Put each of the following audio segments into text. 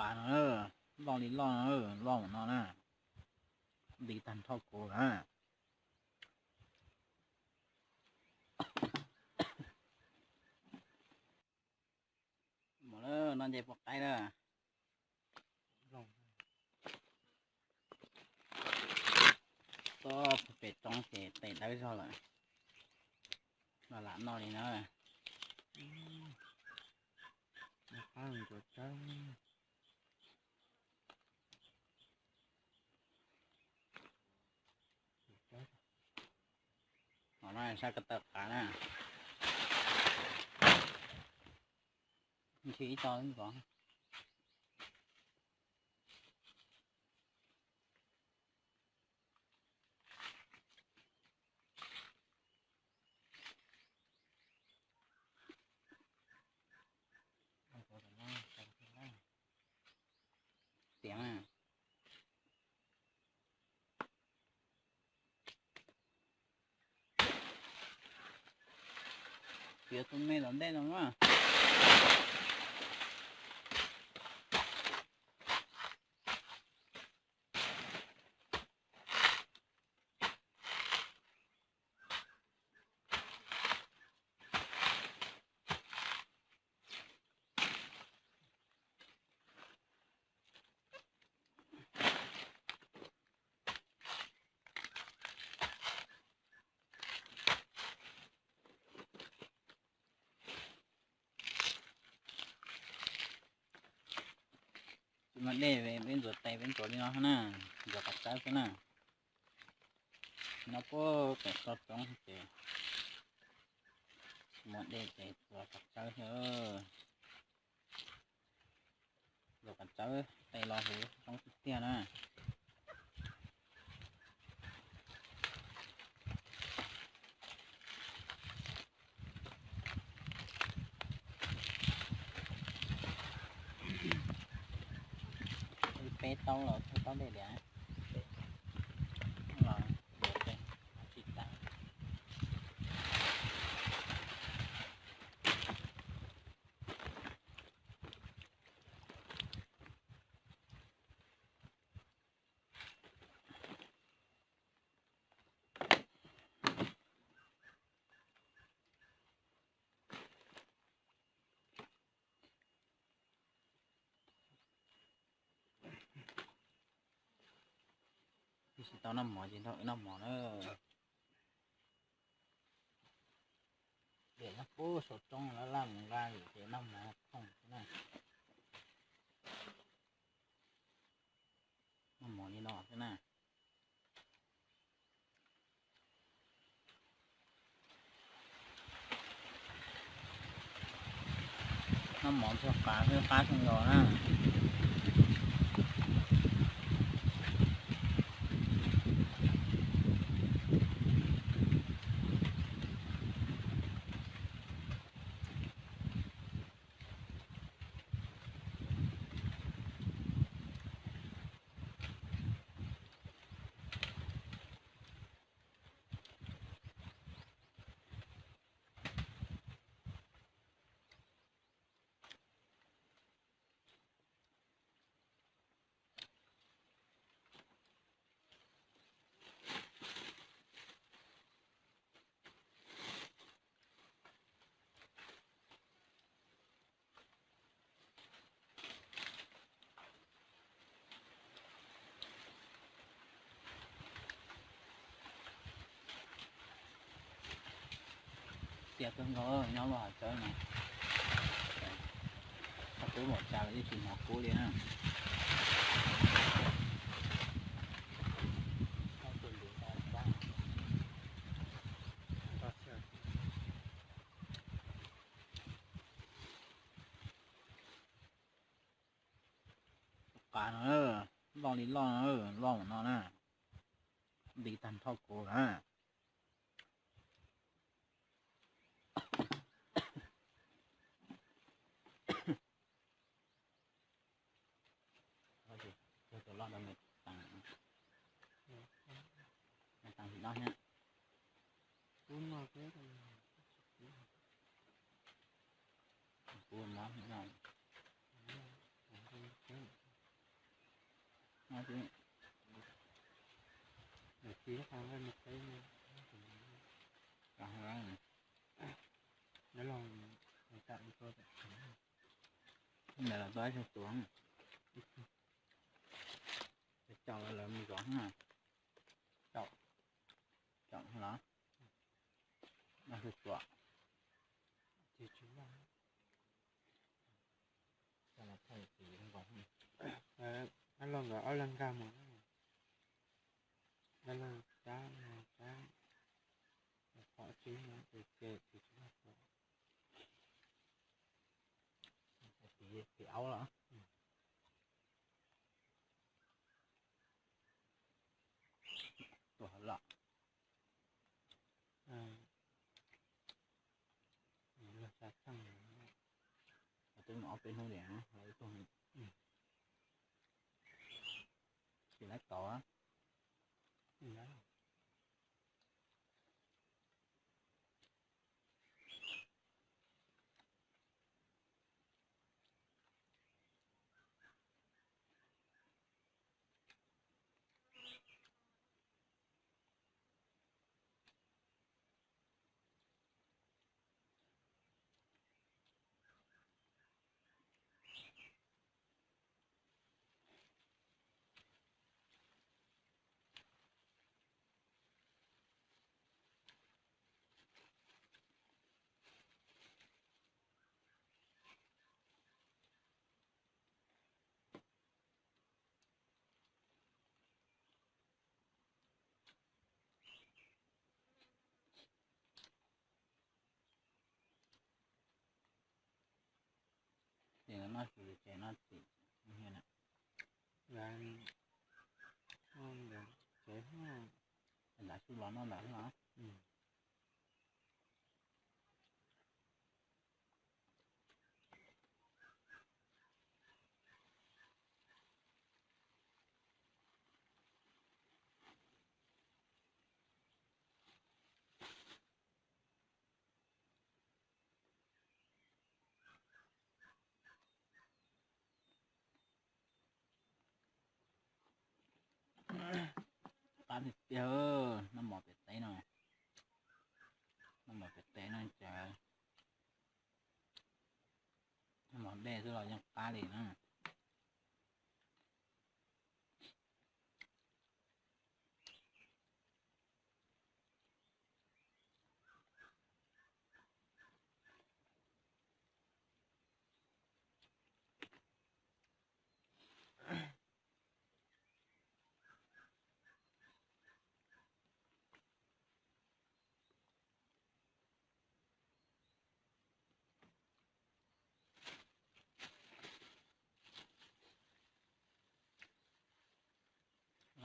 Qas no, loj li loj, loj no na, nti tag nrho kuv na. Mus lawm, no nce puas qaib lawm. Tuaj pem roob ces tes dawb zog lawm, los lam noj li na. Ho no sab ko taw qav na. Ntshe ib co ntxov. Tiav na. Tiav tus me tom ntej no mas. Tsis muaj dej peb ntxuav tes peb ntxuav li no xwb na, ntxuav qas tsawb xwb na. No puag pem toj roob ces tsis muaj dej ces ntxuav qas tsawb xwb. Ntxuav qas tsawb tes los huv roob tiag tiag na. Peb taub los taub dej liam los tsis tas. Tsis tau noj mov ces nrog wb noj mov na. Diam nyob puag saum roob laj laj mus nqa ces noj mov khoom xwb na. Noj mov li no xwb na. Noj mov txog qas xwb qab xwb nkaus na. Tiav kawg nkaus, nyob lub hav tsawb no. Thaum kub npaum cas los yeej tsis hnov kub li na. Qas no, loj li loj, loj no na, nti tag nrho kuv na. Tus loj rau me tas, me tas sim no thiab. Kuv mob no. Ntawm tsis qhov nqaij muag teb no, no los tam tua tam ntawd los tua ib tug tuag. Caum lawv mus zov na. Caum, caum los no tus tuag. Ab, los nkawd ob leeg nkag mus, ab, los cab, los cab, los pom tsis no ces tsis tiv aub los. Tuag los. Los xav txheej, twb mus ob peb hnub tias lawv tuag, tsis lawv tau. Ces noj su ces noj txim, ntawd su los noj ntawd los. Qab tiag tiag, noj mov pem teb no, noj mov pem teb no ces noj mov dej xwb los yeej qab li na.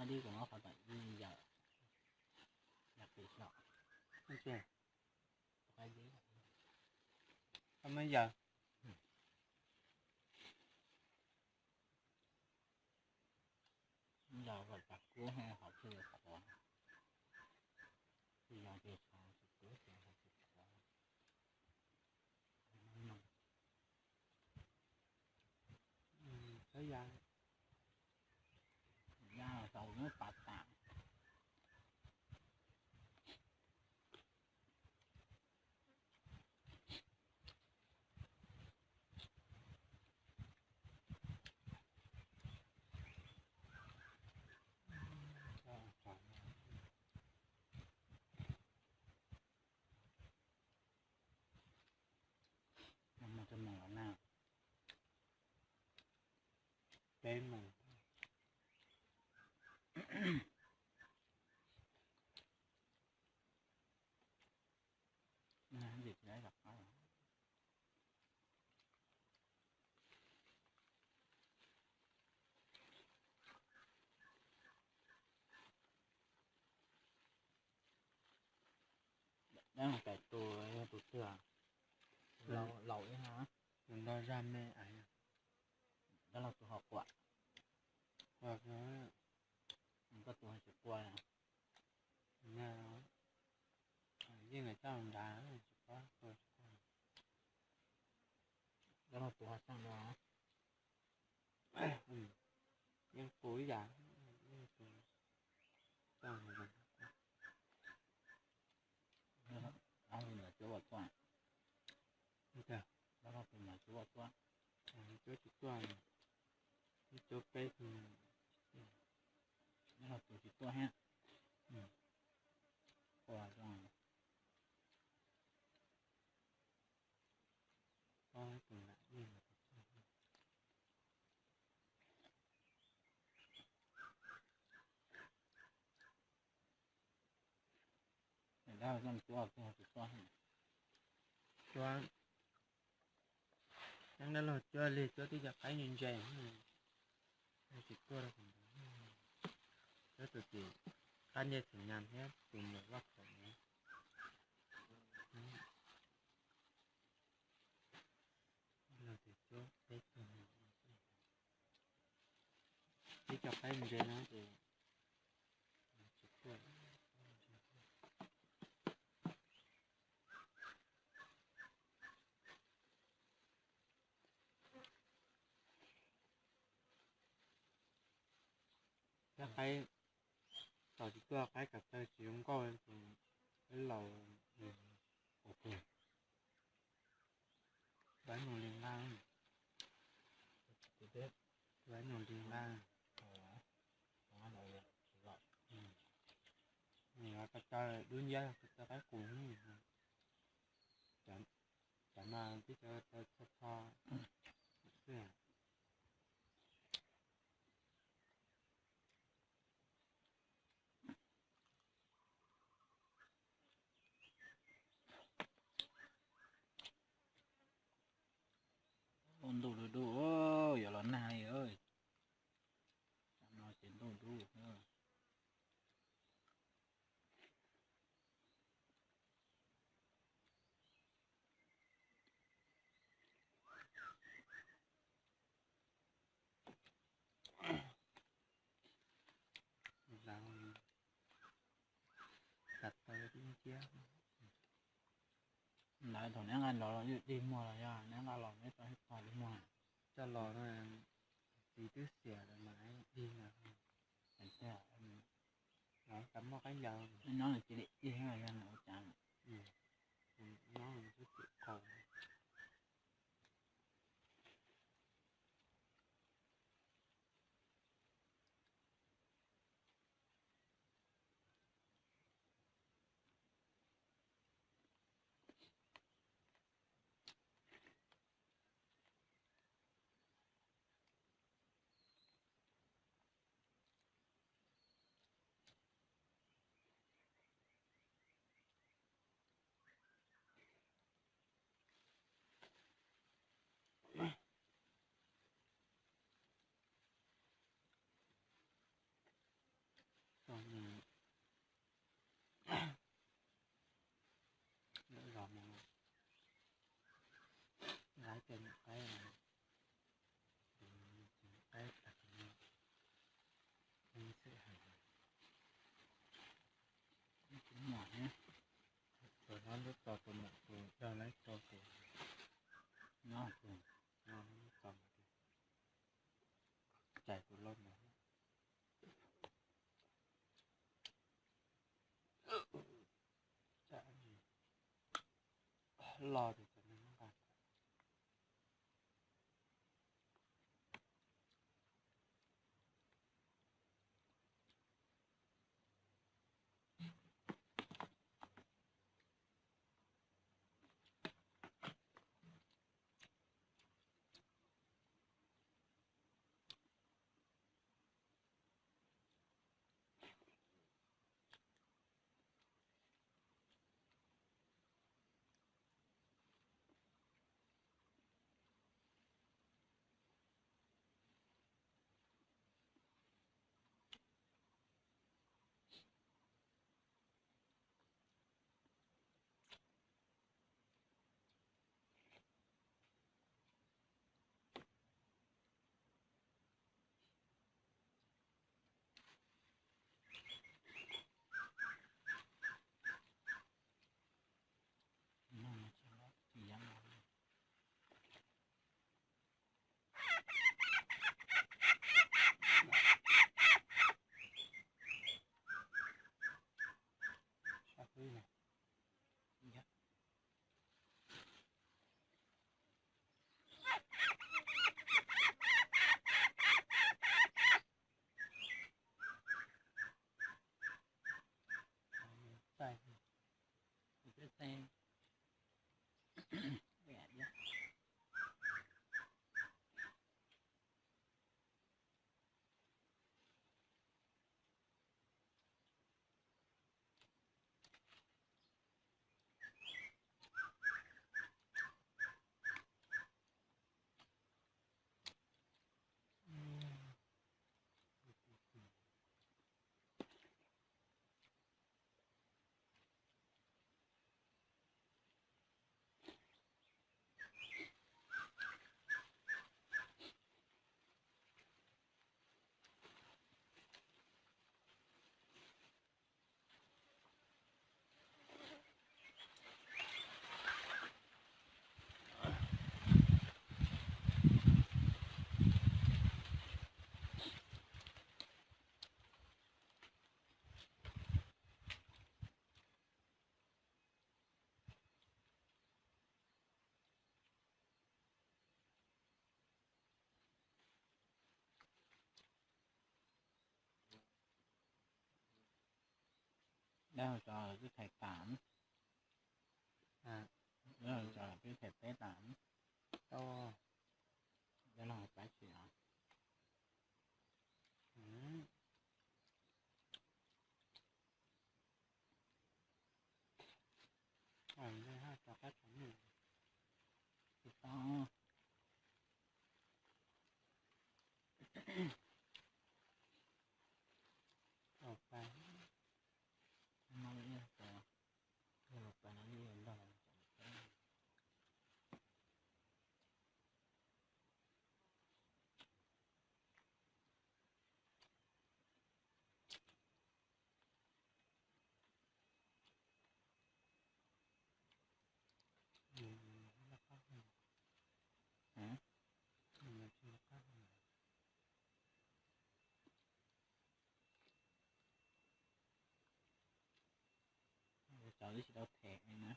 Dib kuv muab qhov tom ib yawm, yog pim xyom. Koj muab yawm, yawm kom tas kub hov thiaj li qhuav, tsis yog ces tsis kub ces ho tsis qhuav. Yaj los tau muab pav tas. Muag coj moos los na. Peb moos. Vim tsis tau rov qab. Dab laug tais tus yog tus twg? Laus ib hab. Nws nrog zaj me ais. Dab laug tus ho quaj. Koj tus ho tsis quaj na. Yeej coj los nrad tsis quaj, quaj tsis quaj. Dab laug tus ho xeeb no. Yeej qus ib yam. Ob tug nyuam cuab puas tuaj? Ob tug nyuam cuab puas tuaj? Cuab tsis tuaj, ib cuab peb tug, nyob los cuab tsis tuaj thiab. Ua zoo. Ob tug lam yeej. Dab laug cuab, cuab, nyob dab laug cuab li cuab tib co qaib ntse ntse, tsis tuaj rau. Cuab tus tim qab ncej txhim nyas thiab tus mus vaj khaum na. Dab laug tias cuab peb tug, tib co qaib ntse no ces tsis tuaj. Thiab qaib, tos tsis tuaj, qaib kav taw tsis zoo nkauj, tus qaib laus. Tus qaib no li nqaj, tus qaib no li nqaj. Nws kav taw dub nciab, kav taw qaib qus. Cov no tib co taw txho txho xwb. Ntuj dub dub, yuav los nag li. Tam no ces ntuj dub. Kav taw dub nciab. Lawv thaum neb nqa los los yeej dig muag los yog neb nqa los neb tau ib qho dig muag? Coj los no, txiv twb xiam lawm mas dig no. Los tau muaj qaib ncaws. Nyob cia li dig yog ua cas? Nyob xwb tim qaug. Txog nws lawm los mus laib cov nyuam qaib, nyuam qaib tag no, xwm hais tus mom thiab, tus hlob lub tso tus mom tus dag laib tso tus, no tus, no lub tso, cais tus lauj mus. Los ces cov neeg nqa. Dab laug tso twb thais tas, dab laug tso twb thais peb tas, dab laug pab tsis os. Cov twb tsis tau them na.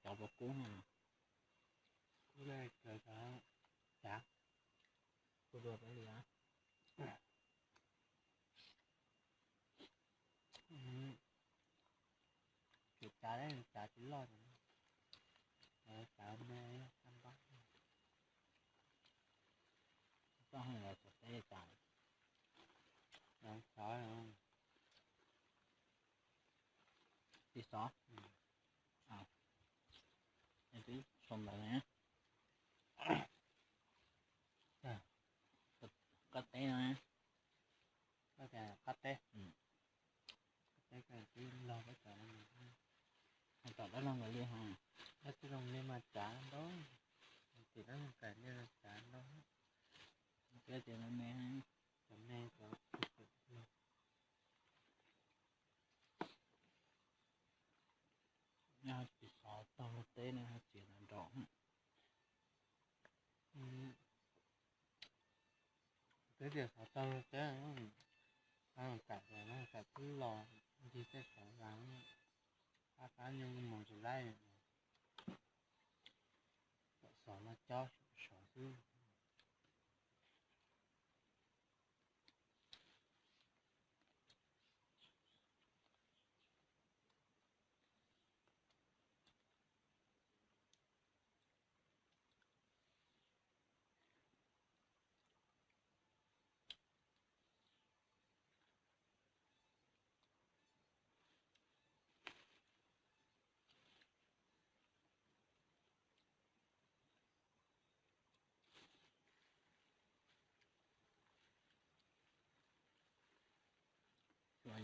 Cov puas kub? Kub, cav, kub dua peb li. Tsuas cav, cav tsis loj, cav me, toj los xov teb cas, xov, tis xov, twb sau ntawv na. Qab teb no, qab teb, qab teb twb log peb cov, hais tom dab laug nkawd li hos. Dab tsi zoo li mas cav ntau, tim dab laug kais li mas cav ntau, peb tias me, cov me cov Nyob tis xov taug lub teb no txiav nrov nrov. Twb tias xov taug lub teb, kam, kam twb los ncig tej xov las, qab qab nyob mus tsis laij, kom xov no cob sov xwb.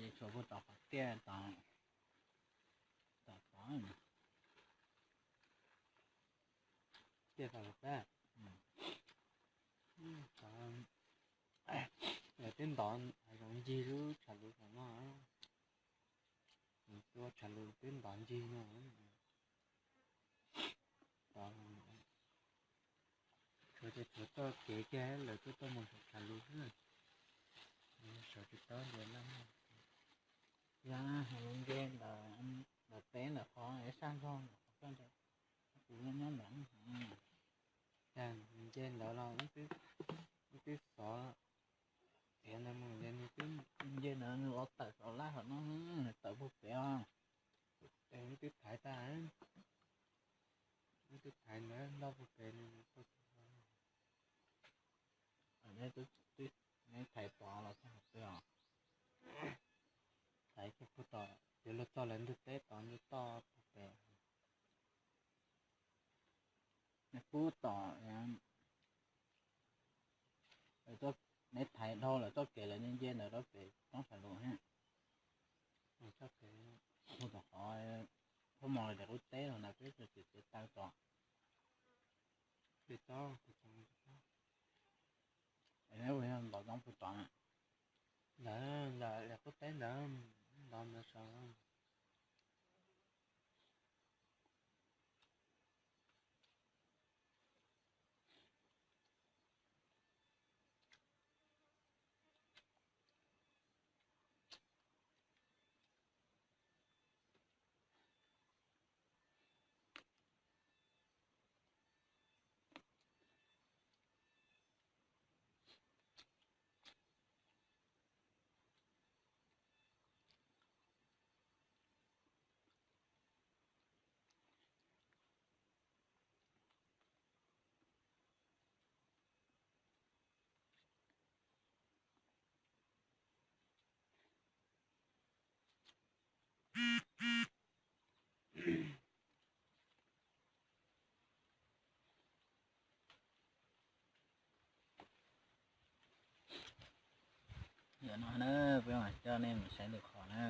Ces tshuav puag tom qhov tiaj, tom, tom tod, tiaj tom pab, lawv twb ntov hav zoov ncig lub tshav lus tom no, tua tshav lus twb ntov ncig no. Tshuav ces tshuav txoj kev kiag lawv twb tuaj mus saum tshav lus xwb, saum tsis tau ntiav lawm. Yog hais nce ntawm teb ntawm qhov sab nrog ntawm qhov koj ntawd, kuv nyob ntawd, nce ntawd los wb twb xov tiav ntawd mus ces nws twb nce ntawd nws los tawm saum laj hom no, nws tawm puag pem os. Wb twb thaiv tag, wb twb thaiv ntawd nto puag pem nws. Neb thaiv pov los txog qhov twg os? Thaiv kiag puag tom, yuav luag txog lawv ntug teb tod ntug toj puag pem. Neb pub tom, neb thaiv dhau lawm txoj kev lawv nce nce ntawd rau pem roob tshav lus thiab. Mus tom qhov, pub mos li qub teb los ntawd peb txawm txiav taw tso. Neb ua yog ntaus roob puag tod na? Ntawd ntawm li qub teb ntawd, ntaus ntawd saud. Tam no na, peb mam coj nej mus saib lwm qhov na.